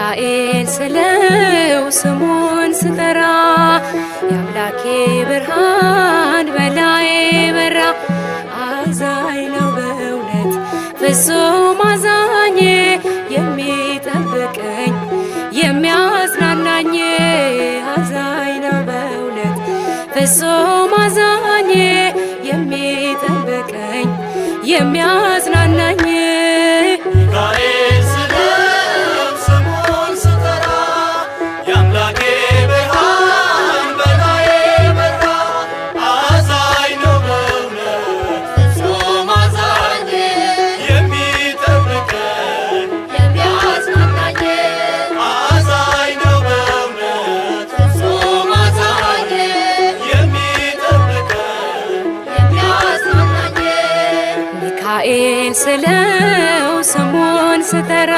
ሚካኤል ስለው ስሙን ስጠራ የአምላኬ ብርሃን በላዬ በራ። አዛኝ ነው በእውነት ፍጹም አዛኝ፣ የሚጠብቀኝ የሚያጽናናኝ። አዛኝ ነው በእውነት ፍጹም አዛኝ፣ የሚጠብቀኝ የሚያጽናናኝ። ሚካኤል ስለው ስሙን ስጠራ የአምላኬ ብርሃን በላዬ በራ። አዛኝ ነው በእውነት ፍጹም አዛኝ፣ የሚጠብቀኝ የሚያጽናናኝ። አዛኝ ነው በእውነት ፍጹም አዛኝ፣ የሚጠብቀኝ የሚያጽናናኝ። ሚካኤል ስለው ስሙን ስጠራ